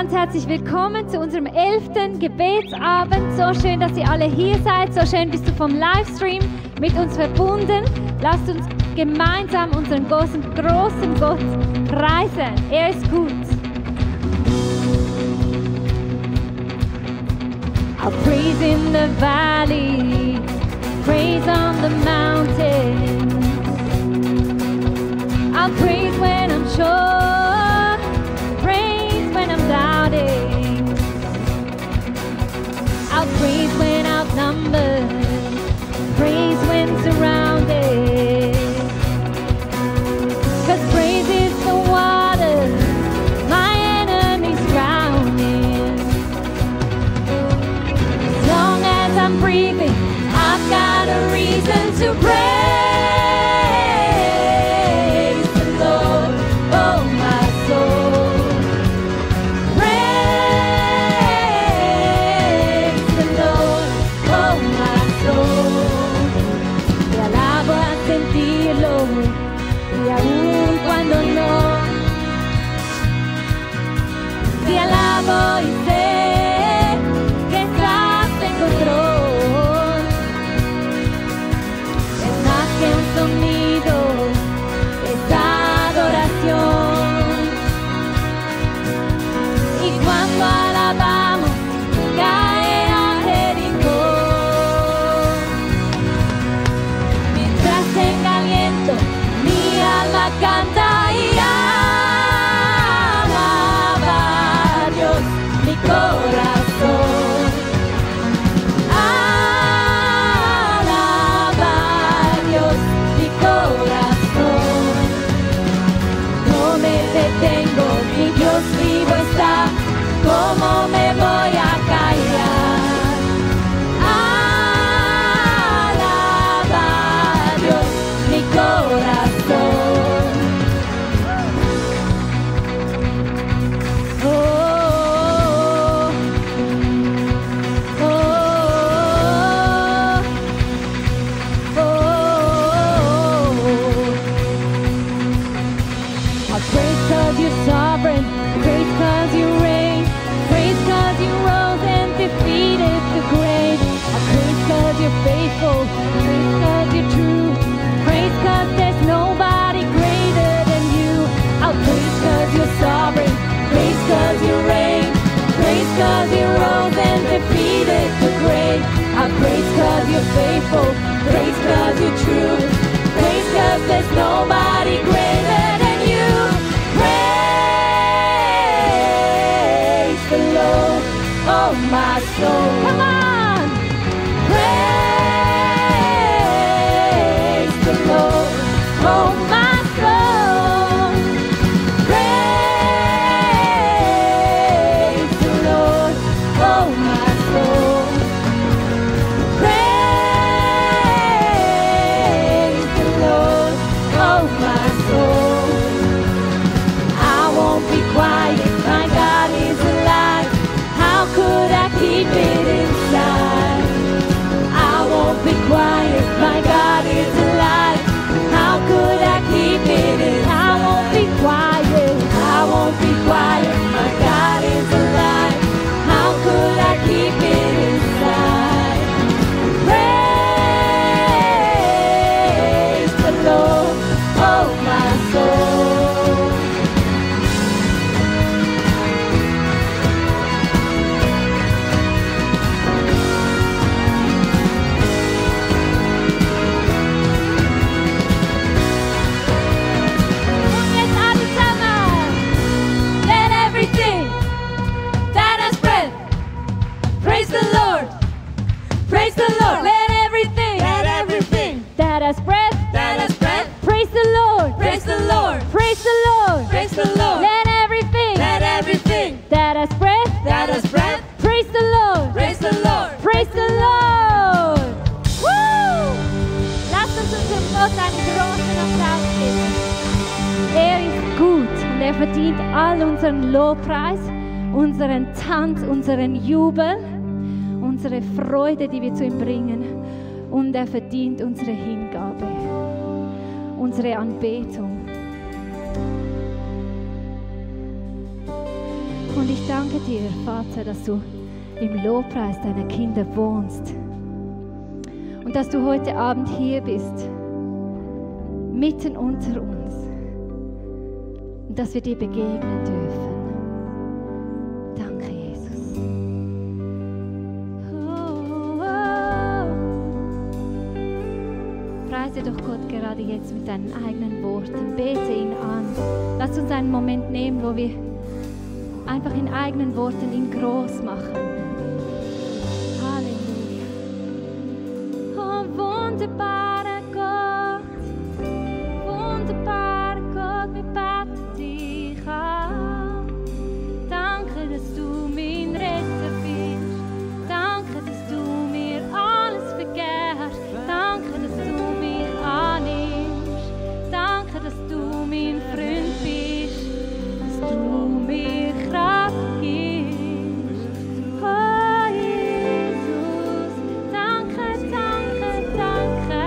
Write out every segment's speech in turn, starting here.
ganz herzlich willkommen zu unserem 11. Gebetsabend. So schön, dass ihr alle hier seid. So schön bist du vom Livestream mit uns verbunden. Lasst uns gemeinsam unseren großen Gott preisen. Er ist gut. I'll praise in the valley, praise on the mountain. I'll praise when I'm sure, praise when I'm doubting. I'll praise when outnumbered, praise when surrounded. 'Cause praise is the water my enemies drown in. As long as I'm breathing, I've got a reason to praise. Y sé que estás en control. Es más que un sonido, es adoración. Y cuando alabamos, cae Jericó. Mientras tenga aliento, mi alma canta y corazón, alaba a Dios, mi corazón. No me detengo, mi Dios vivo está, ¿cómo me voy a callar? Alaba a Dios, mi corazón. Sovereign, praise 'cause you reign, praise 'cause you rose and defeated the grave. I praise 'cause you're faithful, praise 'cause you're true, praise 'cause there's nobody greater than you. I'll praise 'cause you're sovereign, praise 'cause you reign, praise 'cause you rose and defeated the grave. I praise 'cause you're faithful, praise 'cause you're true, praise 'cause there's nobody greater than you. The Lord, oh my soul, come on, praise the Lord, oh my soul, praise the Lord, oh my soul, praise the Lord, oh my soul. I won't be quiet, my God is alive. How could I keep it inside? I won't be quiet, my God is alive. How could I keep it in? I won't be quiet, I won't be quiet, my God is alive. How could I keep it inside? Praise the Lord, oh my soul. Praise the Lord, let everything that has breath, praise the Lord, praise the Lord, praise the Lord, praise the Lord, let everything that has breath, praise the Lord, praise the Lord, praise the Lord. Woo! Lasst uns unserem Gott einen großen Applaus geben. Er ist gut und er verdient all unseren Lobpreis, unseren Tanz, unseren Jubel, unsere Freude, die wir zu ihm bringen. Und er verdient unsere Hingabe, unsere Anbetung. Und ich danke dir, Vater, dass du im Lobpreis deiner Kinder wohnst. Und dass du heute Abend hier bist, mitten unter uns. Und dass wir dir begegnen dürfen. Danke, Jesus. Preise doch Gott gerade jetzt mit deinen eigenen Worten. Bete ihn an. Lass uns einen Moment nehmen, wo wir einfach in eigenen Worten ihn groß machen. Halleluja. Oh, wunderbarer Gott, wir beten dich an. Danke, dass du mein Retter bist. Danke, dass du mir alles vergibst. Danke, dass du mich annimmst. Danke, dass du mein Freund bist. Dass du mir Kraft gibst. Oh Jesus, danke, danke, danke.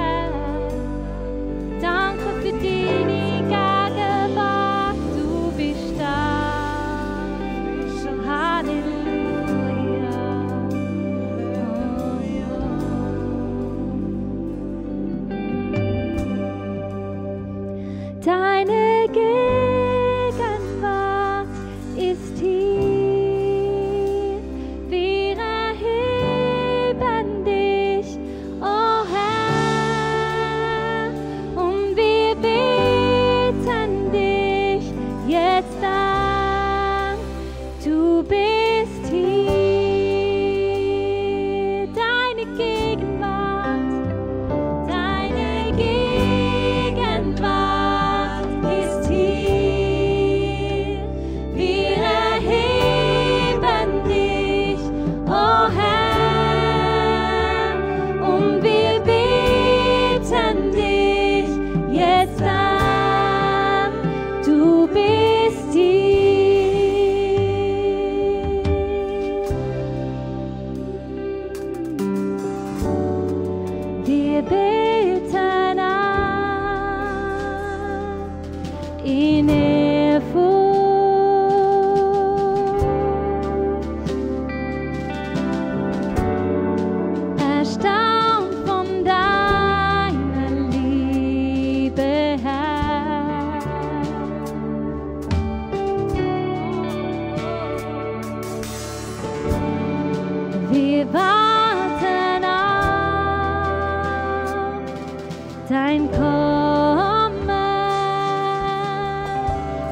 Danke für deine Gegenwart, du bist da. Halleluja. Deine Gegenwart ist hier. Wir erheben dich, o Herr, und wir beten dich jetzt an. Du bist hier. Deine Gegenwart ist hier. Wir erheben dich, o Herr, und wir beten dich jetzt an. Du bist hier. Wir beten an in Ehrfurcht. Erstaunt von deiner Liebe, Herr. Wir warten auf dein Kommen.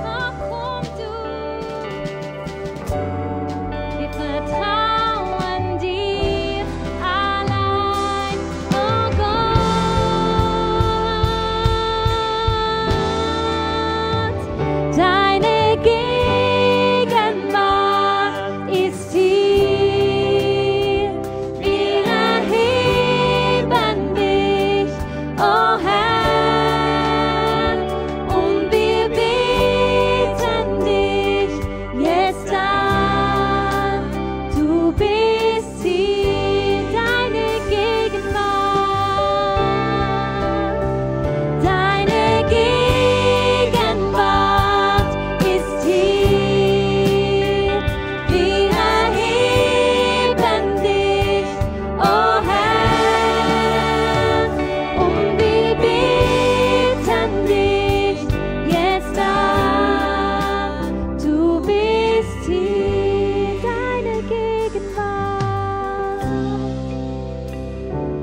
Oh, komm du. Wir vertrauen dir allein, oh Gott. Deine Gegenwart ist hier. Wir erheben dich, o Herr, und wir beten dich jetzt an. Du bist hier. Deine Gegenwart ist hier. Wir erheben dich, o Herr, und wir beten dich jetzt an. Du bist hier.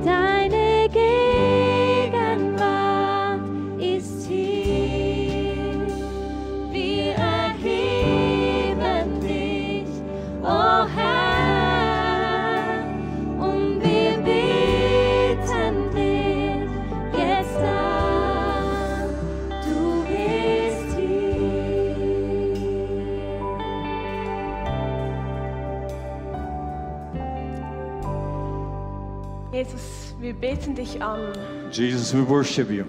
Deine Gegenwart ist hier. Wir erheben dich, o Herr, und wir beten dich jetzt an. Du bist hier. Jesus, wir beten dich an Jesus, we worship you.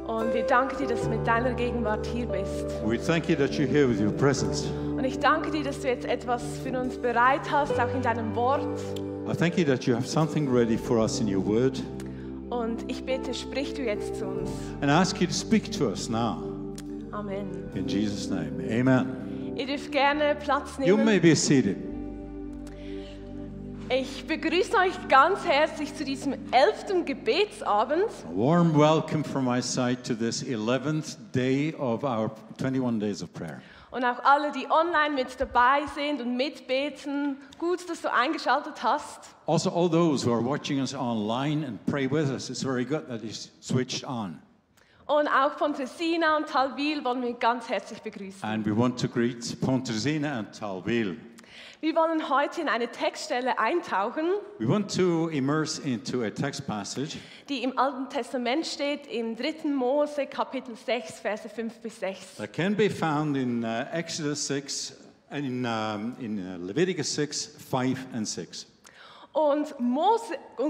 und wir danken dir, dass du mit deiner Gegenwart hier bist. We thank you that you're here with your presence. Und ich danke dir, dass du jetzt etwas für uns bereit hast, auch in deinem Wort. I thank you that you have something ready for us in your word. Und ich bitte, sprich du jetzt zu uns. And I ask you to speak to us now. Amen. In Jesus' name, amen. Ihr dürft gerne Platz You may nehmen. be seated. Ich begrüße euch ganz herzlich zu diesem 11. Gebetsabend. A warm welcome from my side to this 11th day of our 21 days of prayer. Und auch alle, die online mit dabei sind und mitbeten. Gut, dass du eingeschaltet hast. Also, all those who are watching us online and pray with us, it's very good that you switched on. Und auch von Tessina und Talwil wollen wir ganz herzlich begrüßen. And we want to greet Pontresina and Talwil. Wir wollen heute in eine Textstelle eintauchen, We want to immerse into a text passage die im Alten Testament steht, im 3. Mose, Kapitel 6, Verse 5 bis 6. that can be found in Exodus 6 and in Leviticus 6, 5 and 6. Und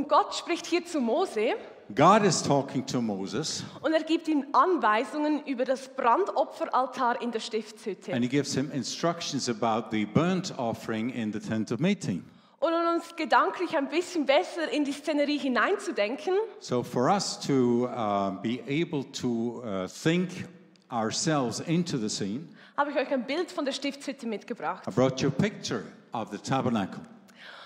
Gott spricht hier zu Mose God is talking to Moses und er gibt ihm Anweisungen über das Brandopferaltar in der Stiftshütte. and he gives him instructions about the burnt offering in the tent of meeting. Und um uns gedanklich ein bisschen besser in die Szenerie hineinzudenken, So for us to be able to think ourselves into the scene, habe ich euch ein Bild von der Stiftshütte mitgebracht. I brought you a picture of the tabernacle.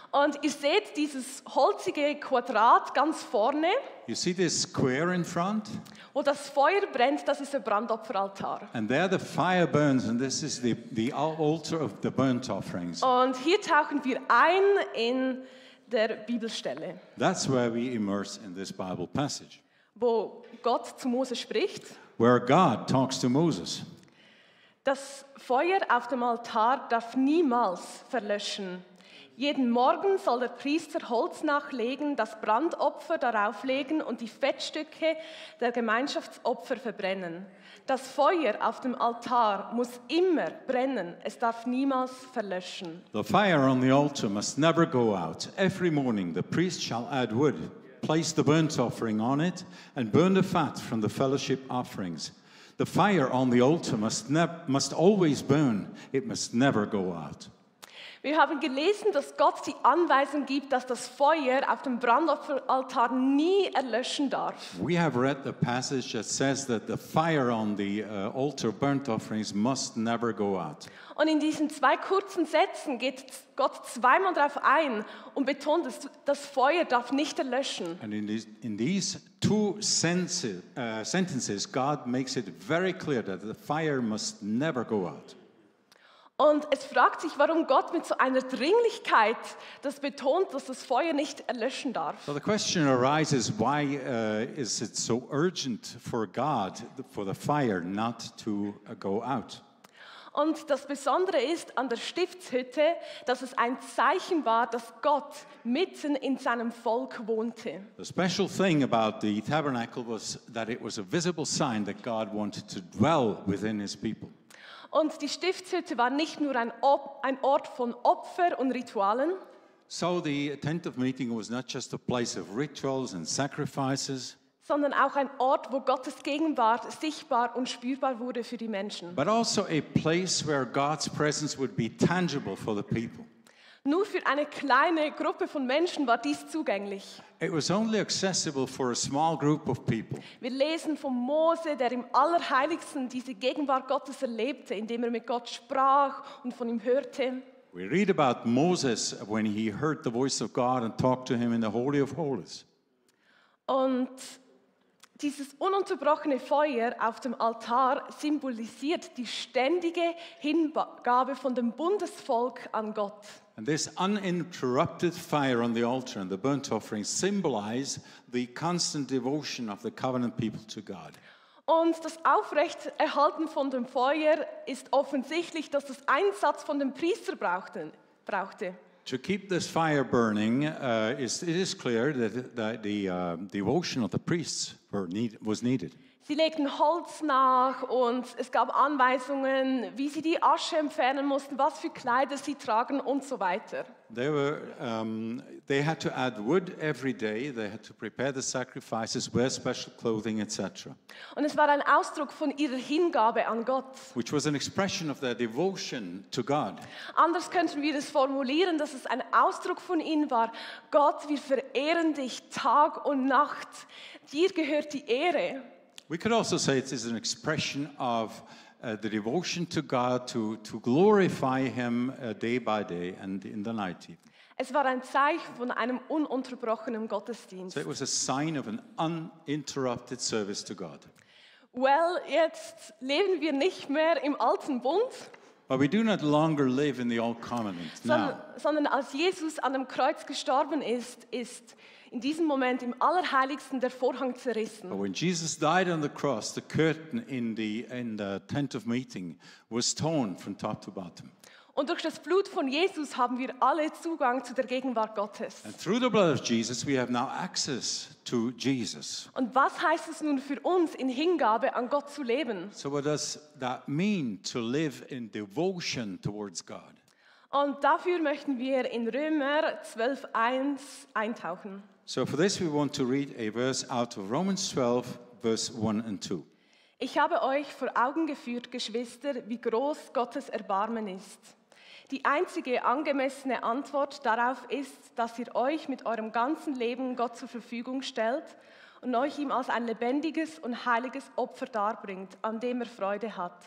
Und ihr seht dieses holzige Quadrat ganz vorne, You see this square in front? wo das Feuer brennt, das ist der Brandopferaltar. And there the fire burns, and this is the altar of the burnt offerings. Und hier tauchen wir ein in der Bibelstelle, That's where we immerse in this Bible passage, wo Gott zu Mose spricht. where God talks to Moses. Das Feuer auf dem Altar darf niemals verlöschen. Jeden Morgen soll der Priester Holz nachlegen, das Brandopfer darauf legen und die Fettstücke der Gemeinschaftsopfer verbrennen. Das Feuer auf dem Altar muss immer brennen, es darf niemals verlöschen. The fire on the altar must never go out. Every morning the priest shall add wood, place the burnt offering on it, and burn the fat from the fellowship offerings. The fire on the altar must always burn. It must never go out. Wir haben gelesen, dass Gott die Anweisung gibt, dass das Feuer auf dem Brandopferaltar nie erlöschen darf. We have read the passage that says that the fire on the altar burnt offerings must never go out. Und in diesen 2 kurzen Sätzen geht Gott zweimal darauf ein und betont, dass das Feuer darf nicht erlöschen. And in these two sentences, God makes it very clear that the fire must never go out. Und es fragt sich, warum Gott mit so einer Dringlichkeit das betont, dass das Feuer nicht erlöschen darf. So the question arises, why is it so urgent for God, for the fire not to go out? Und das Besondere ist an der Stiftshütte, dass es ein Zeichen war, dass Gott mitten in seinem Volk wohnte. The special thing about the tabernacle was that it was a visible sign that God wanted to dwell within his people. Und die Stiftshütte war nicht nur ein Ort von Opfer und Ritualen, So the tent of meeting was not just a place of rituals and sacrifices, sondern auch ein Ort, wo Gottes Gegenwart sichtbar und spürbar wurde für die Menschen. but also a place where God's presence would be tangible for the people. Nur für eine kleine Gruppe von Menschen war dies zugänglich. It was only accessible for a small group of people. Wir lesen von Mose, der im Allerheiligsten diese Gegenwart Gottes erlebte, indem er mit Gott sprach und von ihm hörte. We read about Moses when he heard the voice of God and talked to him in the Holy of Holies. Und dieses ununterbrochene Feuer auf dem Altar symbolisiert die ständige Hingabe von dem Bundesvolk an Gott. And this uninterrupted fire on the altar and the burnt offering symbolize the constant devotion of the covenant people to God. Und das Aufrechterhalten von dem Feuer ist offensichtlich, dass das Einsatz von dem Priester brauchte. To keep this fire burning, it is clear that the devotion of the priests was needed. Sie legten Holz nach und es gab Anweisungen, wie sie die Asche entfernen mussten, was für Kleider sie tragen und so weiter. They had to add wood every day. They had to prepare the sacrifices, wear special clothing, etc. Und es war ein Ausdruck von ihrer Hingabe an Gott. Which was an expression of their devotion to God. Anders könnten wir es formulieren, dass es ein Ausdruck von ihnen war. Gott, wir verehren dich Tag und Nacht. Dir gehört die Ehre. We could also say it is an expression of the devotion to God, to glorify Him day by day and in the night even. Es war ein Zeichen von einem ununterbrochenen Gottesdienst. So it was a sign of an uninterrupted service to God. Well, jetzt leben wir nicht mehr im alten Bund, But we do not longer live in the old covenant now. sondern als Jesus an dem Kreuz gestorben ist in diesem Moment im Allerheiligsten der Vorhang zerrissen. But when Jesus died on the cross, the curtain in the tent of meeting was torn from top to bottom. Und durch das Blut von Jesus haben wir alle Zugang zu der Gegenwart Gottes. And through the blood of Jesus, we have now access to Jesus. Und was heißt es nun für uns, in Hingabe an Gott zu leben? So what does that mean to live in devotion towards God? Und dafür möchten wir in Römer 12,1 eintauchen. So for this we want to read a verse out of Romans 12, verse 1 and 2. Ich habe euch vor Augen geführt, Geschwister, wie groß Gottes Erbarmen ist. Die einzige angemessene Antwort darauf ist, dass ihr euch mit eurem ganzen Leben Gott zur Verfügung stellt und euch ihm als ein lebendiges und heiliges Opfer darbringt, an dem er Freude hat.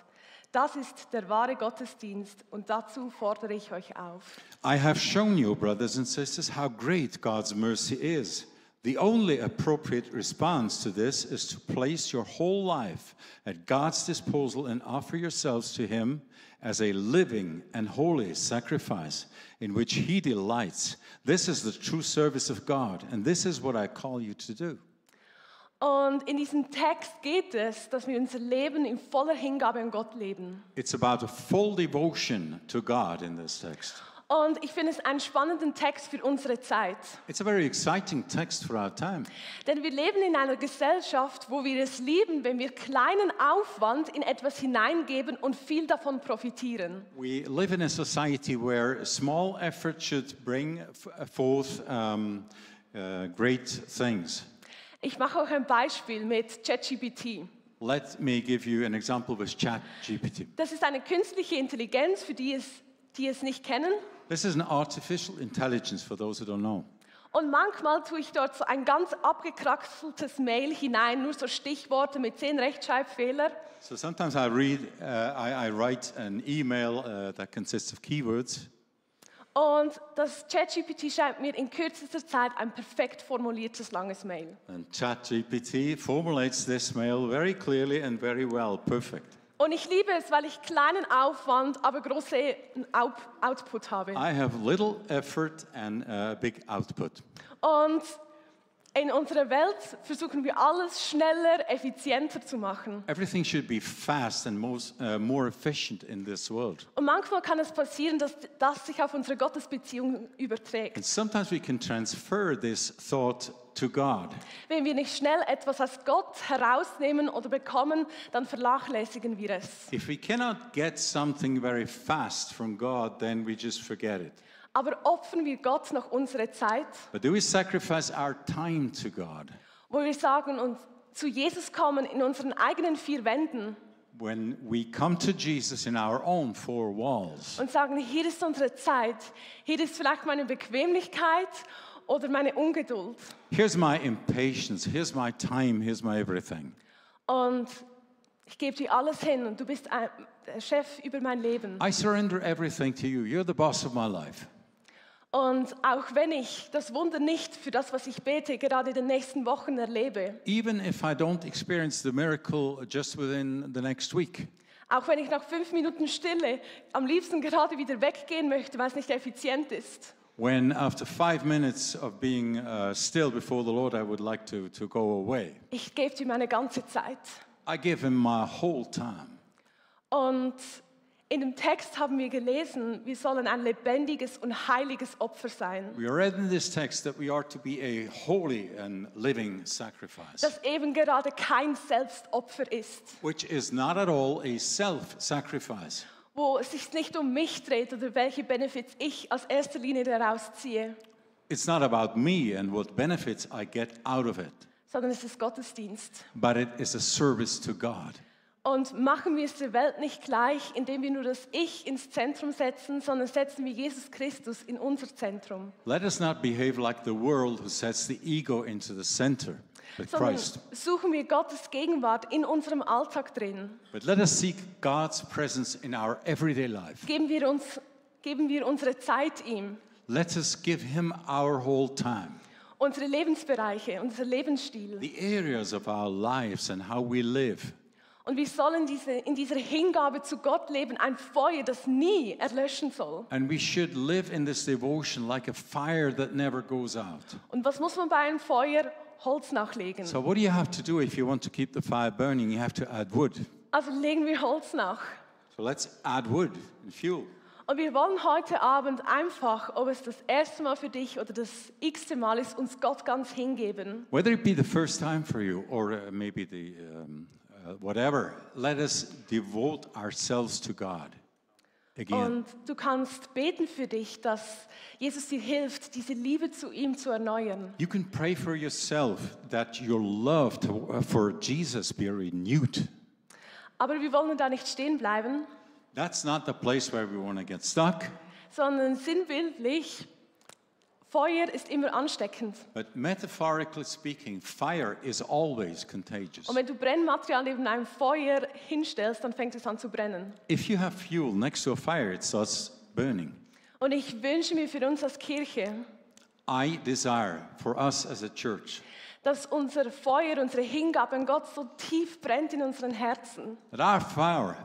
Das ist der wahre Gottesdienst und dazu fordere ich euch auf. I have shown you, brothers and sisters, how great God's mercy is. The only appropriate response to this is to place your whole life at God's disposal and offer yourselves to Him as a living and holy sacrifice in which He delights. This is the true service of God, and this is what I call you to do. Und in diesem Text geht es, dass wir unser Leben in voller Hingabe an Gott leben. It's about a full devotion to God in this text. Und ich finde es einen spannenden Text für unsere Zeit. It's a very exciting text for our time. Denn wir leben in einer Gesellschaft, wo wir es lieben, wenn wir kleinen Aufwand in etwas hineingeben und viel davon profitieren. We live in a society where a small effort should bring forth great things. Ich mache euch ein Beispiel mit ChatGPT. Let me give you an example with ChatGPT. Das ist eine künstliche Intelligenz, für die es nicht kennen. This is an artificial intelligence for those who don't know. Und manchmal tue ich dort so ein ganz abgekraxeltes Mail hinein, nur so Stichworte mit 10 Rechtschreibfehlern. So sometimes I write an email that consists of keywords. Und das ChatGPT schreibt mir in kürzester Zeit ein perfekt formuliertes langes Mail. And ChatGPT formulates this mail very clearly and very well, perfect. Und ich liebe es, weil ich kleinen Aufwand, aber großen Output habe. I have little effort and big output. Und in unserer Welt versuchen wir alles schneller, effizienter zu machen. Everything should be fast and more efficient in this world. Und manchmal kann es passieren, dass das sich auf unsere Gottesbeziehung überträgt. And sometimes we can transfer this thought to God. Wenn wir nicht schnell etwas aus Gott herausnehmen oder bekommen, dann vernachlässigen wir es. If we cannot get something very fast from God, then we just forget it. Aber opfern wir Gott noch unsere Zeit, But do we sacrifice our time to God? wo wir sagen und zu Jesus kommen in unseren eigenen 4 Wänden When we come to Jesus in our own 4 walls und sagen, hier ist unsere Zeit, hier ist vielleicht meine Bequemlichkeit oder meine Ungeduld. here's my impatience, here's my time, here's my everything. Und ich gebe dir alles hin und du bist der Chef über mein Leben. I surrender everything to you. You're the boss of my life. Und auch wenn ich das Wunder nicht für das, was ich bete, gerade in den nächsten Wochen erlebe, Even if I don't experience the miracle just within the next week. auch wenn ich nach 5 Minuten Stille am liebsten gerade wieder weggehen möchte, weil es nicht effizient ist. When after 5 minutes of being still before the Lord, I would like to go away. Ich gebe dir meine ganze Zeit. I give him my whole time. Und in dem Text haben wir gelesen, wir sollen ein lebendiges und heiliges Opfer sein. We read in this text that we are to be a holy and living sacrifice, Das eben gerade kein Selbstopfer ist, which is not at all a self-sacrifice. wo es sich nicht um mich dreht oder welche Benefits ich als erster Linie daraus ziehe, It's not about me and what benefits I get out of it, sondern es ist Gottesdienst. but it is a service to God. Und machen wir es der Welt nicht gleich, indem wir nur das Ich ins Zentrum setzen, sondern setzen wir Jesus Christus in unser Zentrum. Let us not behave like the world who sets the ego into the center, but Sondern Christ. suchen wir Gottes Gegenwart in unserem Alltag drin. But let us seek God's presence in our everyday life. Geben wir unsere Zeit ihm, Let us give him our whole time. unsere Lebensbereiche, unser Lebensstil. The areas of our lives and how we live. Und wir sollen in dieser Hingabe zu Gott leben, ein Feuer, das nie erlöschen soll. And we should live in this devotion like a fire that never goes out. Und was muss man bei einem Feuer? Holz nachlegen. So what do you have to do if you want to keep the fire burning? You have to add wood. Also legen wir Holz nach. So let's add wood and fuel. Und wir wollen heute Abend einfach, ob es das erste Mal für dich oder das x-te Mal ist, uns Gott ganz hingeben. Whether it be the first time for you or maybe the whatever, let us devote ourselves to God again. Und du kannst beten für dich, dass Jesus dir hilft, diese Liebe zu ihm zu erneuern. You can pray for yourself that your love for Jesus be renewed. Aber wir wollen da nicht stehen bleiben, That's not the place where we want to get stuck. sondern sinnbildlich, Feuer ist immer ansteckend. But metaphorically speaking, fire is always contagious. Und wenn du Brennmaterial neben einem Feuer hinstellst, dann fängt es an zu brennen. If you have fuel next to a fire, it starts burning. Und ich wünsche mir für uns als Kirche, I desire for us as a church dass unser Feuer, unsere Hingabe an Gott so tief brennt in unseren Herzen. that our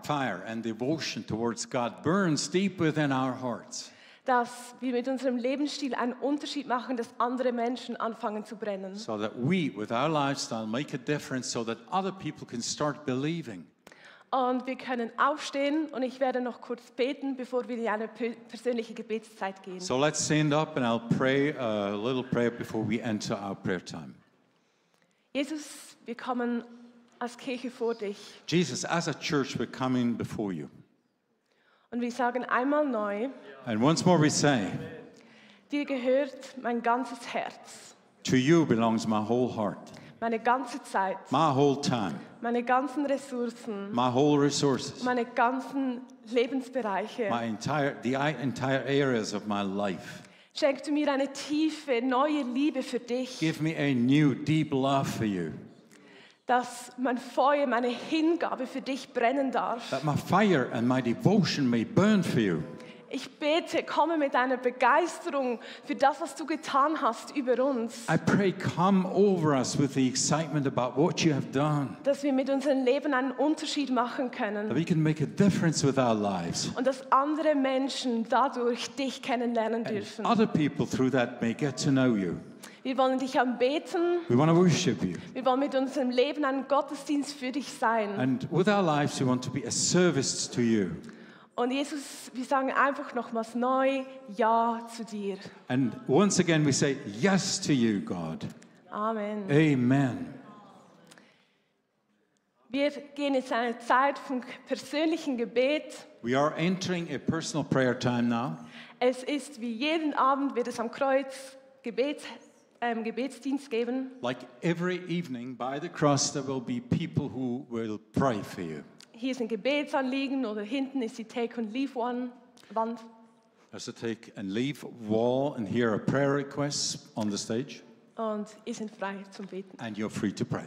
fire and devotion towards God burns deep within our hearts. Dass wir mit unserem Lebensstil einen Unterschied machen, dass andere Menschen anfangen zu brennen. So that we, with our lifestyle, make a difference so that other people can start believing. Und wir können aufstehen und ich werde noch kurz beten, bevor wir in eine persönliche Gebetszeit gehen. So let's stand up and I'll pray a little prayer before we enter our prayer time. Jesus, wir kommen als Kirche vor dich Jesus, as a church, we're coming before you. und wir sagen einmal neu, And once more we say, dir gehört mein ganzes Herz, to you belongs my whole heart, meine ganze Zeit, my whole time, meine ganzen Ressourcen, my whole resources, meine ganzen Lebensbereiche. the entire areas of my life. Schenk du mir eine tiefe, neue Liebe für dich, Give me a new, deep love for you. dass mein Feuer, meine Hingabe für dich brennen darf. That my fire and my devotion may burn for you. Ich bete, komme mit einer Begeisterung für das, was du getan hast über uns. I pray, come over us with the excitement about what you have done. Dass wir mit unserem Leben einen Unterschied machen That können. we can make a difference with our lives. Und dass andere Menschen dadurch dich kennenlernen dürfen. Other people through that may get to know you. Wir wollen dich anbeten. We want to worship you. Wir wollen mit unserem Leben ein Gottesdienst für dich sein. And with our lives, we want to be a service to you. Und Jesus, wir sagen einfach nochmals neu Ja zu dir. And once again, we say yes to you, God. Amen. Amen. Wir gehen jetzt in eine Zeit von persönlichem Gebet. We are entering a personal prayer time now. Es ist wie jeden Abend wird es am Kreuz Gebetsdienst geben. Like every evening by the cross, there will be people who will pray for you. Hier sind Gebetsanliegen oder hinten ist die Take and Leave Wand. There's a take and leave wall, and here are prayer requests on the stage, Und ihr seid frei zum Beten. and you're free to pray.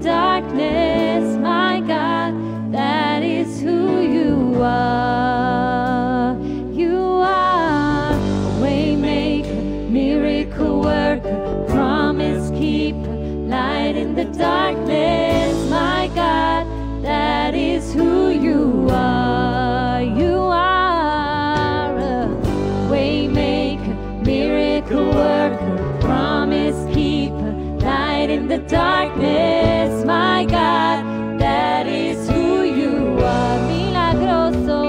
darkness, my God, that is who you are. You are a way maker, miracle worker, promise keeper, light in the darkness, my God, that is who you are. You are a way maker, miracle worker, promise keeper, light in the darkness, my God, that is who you are. Milagroso,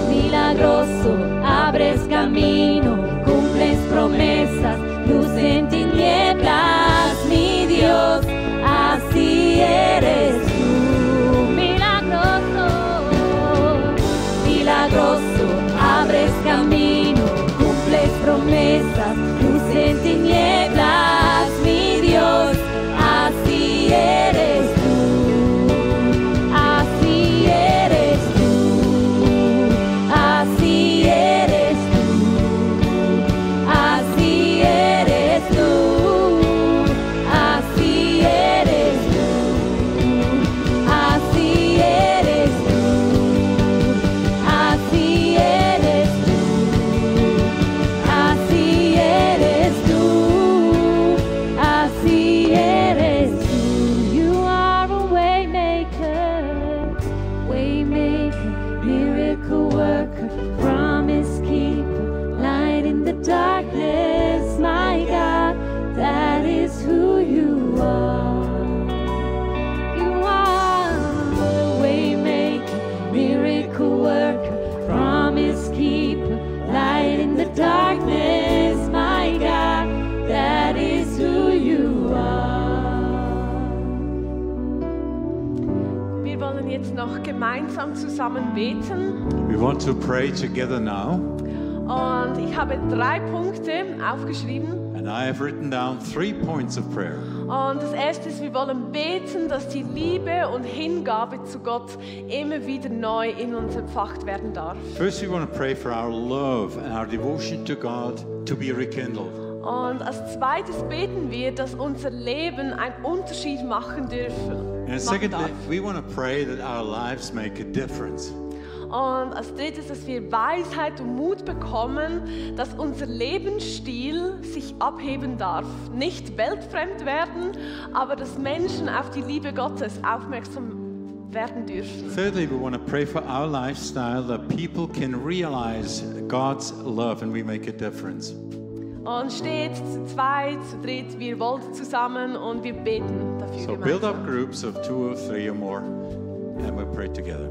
milagroso, abres camino, cumples promesas, luz en tinieblas, mi Dios, así eres tú. Milagroso, milagroso, abres camino, cumples promesas, luz en tinieblas, mi Dios, así eres tú, así eres tú, así eres tú, así eres tú, así eres tú, así eres tú, así eres tú, así eres tú, así eres tú. You are a way maker, miracle worker, promise keeper, light in the darkness, my God, that is who you are. You are a way maker, miracle worker, promise keeper, light in the darkness, my God, that is who you are. Wir wollen jetzt noch gemeinsam zusammen beten. We want to pray together now. Und ich habe 3 Punkte aufgeschrieben. And I have written down 3 points of prayer. Und das erste ist, wir wollen beten, dass die Liebe und Hingabe zu Gott immer wieder neu in uns entfacht werden darf. First, we want to pray for our love and our devotion to God to be rekindled. Und als zweites beten wir, dass unser Leben einen Unterschied machen dürfen. And secondly, we want to pray that our lives make a difference. Und als drittes, dass wir Weisheit und Mut bekommen, dass unser Lebensstil sich abheben darf. Nicht weltfremd werden, aber dass Menschen auf die Liebe Gottes aufmerksam werden dürfen. Thirdly, we want to pray for our lifestyle that people can realize God's love and we make a difference. Und steht zu zweit, zu dritt, wir wollen zusammen und wir beten dafür So build up gemeinsam. groups of 2 or 3 or more and we'll pray together.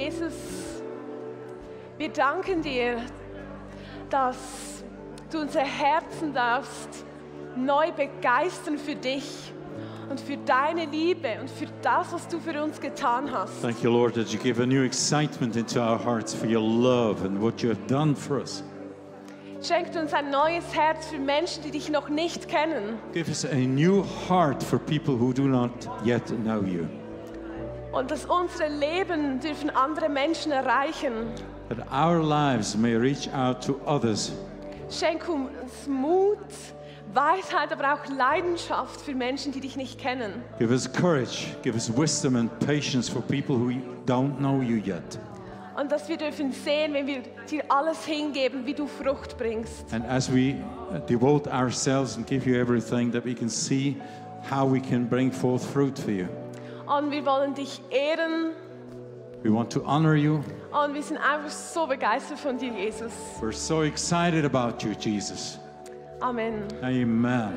Jesus, wir danken dir, dass du unser Herzen darfst neu begeistern für dich und für deine Liebe und für das, was du für uns getan hast. Thank you, Lord, that you give a new excitement into our hearts for your love and what you have done for us. Schenk uns ein neues Herz für Menschen, die dich noch nicht kennen. Give us a new heart for people who do not yet know you. Und dass unsere Leben dürfen andere Menschen erreichen. That our lives may reach out to others. Schenk uns Mut, Weisheit, aber auch Leidenschaft für Menschen, die dich nicht kennen. Give us courage, give us wisdom and patience for people who don't know you yet. Und dass wir dürfen sehen, wenn wir dir alles hingeben, wie du Frucht bringst. And as we devote ourselves and give you everything, that we can see how we can bring forth fruit for you. Und wir wollen dich ehren. We want to honor you. Und wir sind einfach so begeistert von dir, Jesus. We're so excited about you, Jesus. Amen. Amen.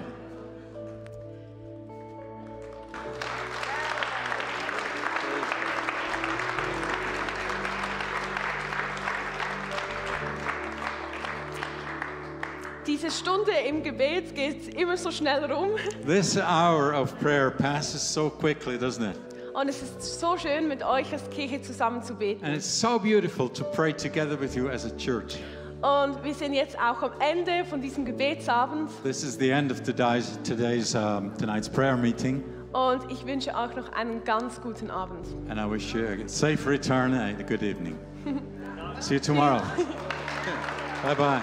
Diese Stunde im Gebet geht immer so schnell rum. This hour of prayer passes so quickly, doesn't it? Und es ist so schön, mit euch als Kirche zusammen zu beten. And it's so beautiful to pray together with you as a church. Und wir sind jetzt auch am Ende von diesem Gebetsabend. This is the end of tonight's prayer meeting. Und ich wünsche euch noch einen ganz guten Abend. And I wish you a safe return and a good evening. See you tomorrow. Bye-bye.